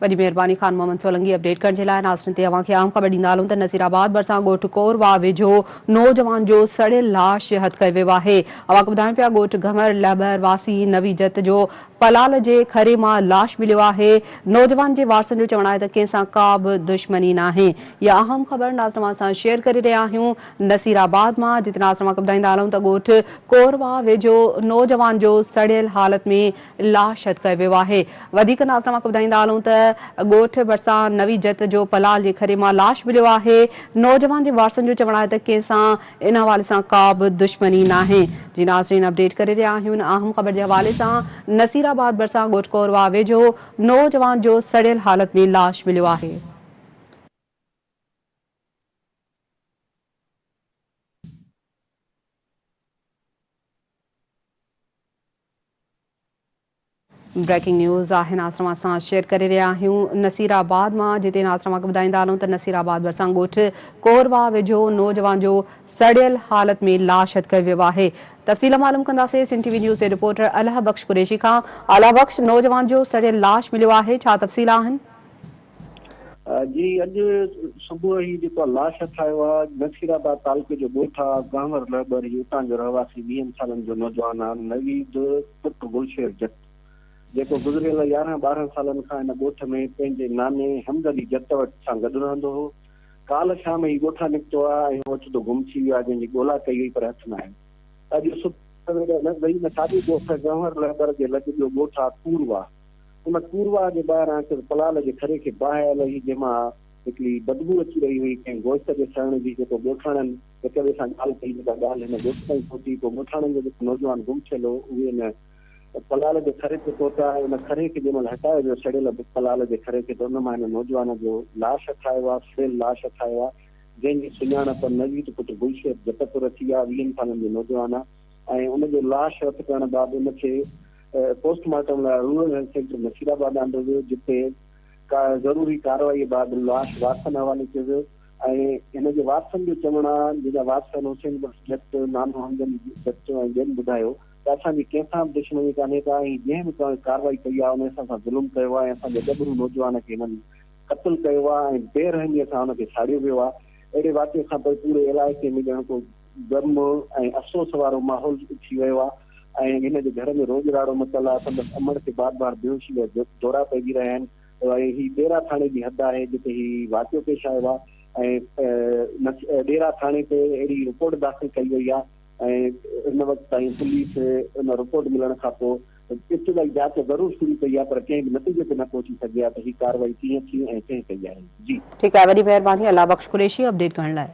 وڏي مهرباني خان محمد سولنگي اپڊيٽ ڪرڻ جي لاء. ناظرين تي اوهان کي اهم خبر ڏيندا هلون ته نصير آباد ڀرسان ڳوٺ ڪور واهه ويجهو نوجوان جو سڙيل لاش هٿ ڪيو ويو آهي. اوهان کي ٻڌايون پيا ڳوٺ گهنور لهٻر واسي نوي جت جو پلال جي کري مان لاش مليو آهي. نوجوان جي وارثن جو چوڻ آهي ته ڪنهن سان ڪا به دشمني ناهي. اها اهم خبر ناظرين اوهان سان شيئر ڪري رهيا آهيون نصير آباد مان جتي ناظرين اوهان کي ٻڌائيندا هلون ته ڳوٺ ڪور واهه ويجهو نوجوان جو سڙيل حالت ۾ لاش هٿ ڪيو ويو آهي. وڌيڪ ناظرين اوهان کي ٻڌائيندا هلون ته ڳوٺ ڀرسان نوي جت جو پلال جي کري مان لاش مليو آهي. نوجوان جي وارثن جو چوڻ آهي ته ڪنهن سان ان حوالي سان ڪا به دشمني ناهي. جي ناظرين اپڊيٽ ڪري رهيا آهيون اهم خبر جي حوالي سان نصير آباد ڀرسان ڳوٺ ڪورواهه ويجهو نوجوان جو سڙيل حالت ۾ لاش مليو آهي. بريڪنگ نيوز آهي ناصر اوهان سان شيئر ڪري رهيا آهيون نصير آباد مان جتي ناصر اوهان کي ٻڌائيندا هلون ته نصير آباد ڀرسان ڳوٺ ڪورواهه ويجهو نوجوان جو سڙيل حالت ۾ لاش هٿ ڪيو ويو آهي تفصيل معلوم ڪنداسين سنڌ ٽي وي نيوز جي رپورٽر الهه بخش قريشي کان الهه بخش نوجوان جو سڙيل لاش مليو آهي ڇا تفصيل آهن؟ جي اڄ صبح هي جيڪو لاش هٿ آيو آ نصير آباد تعلقي جو ڳوٺ آ گهنور لهٻر هي اتان جو رهواسي ويهن سالن جو نوجوان آ نويد پٽ گلشير جت جيڪو گذريل يارهن ٻارهن سالن کان هن ڳوٺ ۾ پنهنجي ناني حمد علي جت وٽ سان گڏ رهندو هو ڪالهه شام هي ڳوٺان نڪتو آ ۽ اوچتو گم ٿي ويو آ جنهن جي ڳولا ڪئي وئي پر هٿ نه آيو اڄ صبح سوير وري هن ساڳي ڳوٺ گهنور لهٻر جي لڳ ٻيو ڳوٺ آ ڪورواهه ان ڪورواهه جي ٻاهران هڪ پلال جي کري کي باهه آيل هئي، جنهن مان هڪڙي بدبوء اچي رهي هئي، ڪنهن گوشت جي سڙڻ جي، جيڪو ڳوٺاڻن هڪ ٻئي سان ڳالهه ڪئي، جيڪا ڳالهه هن ڳوٺ تائين پهتي، پوء ڳوٺاڻن جو جيڪو نوجوان گم ٿيل هو، اهي ان پلال جي کري تي پهتا ۽ ان کري کي جنهن مهل هٽايو ويو سڙيل پلال جي کري کي ته ان مان هن نوجوان جو لاش هٿ آيو آهي، سڙيل لاش هٿ آيو آهي، جنهن جي سڃاڻپ نويد پٽ گلشير جتپور ٿي آهي، ويهن سالن جو نوجوان آهي ۽ ان جو لاش هٿ ڪرڻ بعد ان کي پوسٽ مارٽم لاء رورل هيلٿ سينٽر نصيرآباد آندو ويو جتي ضروري ڪارروائي بعد لاش وارثن حوالي ڪيو ويو ۽ هن جي وارثن جو چوڻ آهي جنهن جا وارثن حسين بخش جت، نانو حمد علي جت ۽ ٻين ٻڌايو ته اسان جي ڪنهن سان به دشمني ڪانهي ڪا ۽ جنهن به ڪارروائي ڪئي آهي ان اسان سان ظلم ڪيو آهي ۽ اسان جي ڳڀرو نوجوان کي هنن قتل ڪيو آهي ۽ بي رحمي سان ان کي ساڙيو ويو آهي اهڙي واقعي کان پوء پوري علائقي ۾ ڄڻ ڪو غم ۽ افسوس وارو ماحول ٿي ويو آهي ۽ هن جي گهر ۾ روڄ راڙو متل آهي، سندس امڙ کي بار بار بيهوشي جا دورا پئجي رهيا آهن ۽ هي ڏيرا ٿاڻي جي حد آهي جتي هي واقعو پيش آيو آهي ۽ ڏيرا ٿاڻي تي اهڙي رپورٽ داخل ڪئي وئي آهي ۽ هن وقت تائين پوليس ان رپورٽ ملڻ کانپوء ابتدائي جاچ ضرور شروع ڪئي آهي پر ڪنهن به نتيجي تي نه پهچي سگهي آهي ته هي ڪارروائي ڪيئن ٿي ۽ ڪنهن ڪئي آهي. جي. ٺيڪ آهي وڏي مهرباني الله بخش قريشي اپڊيٽ ڪرڻ لاء.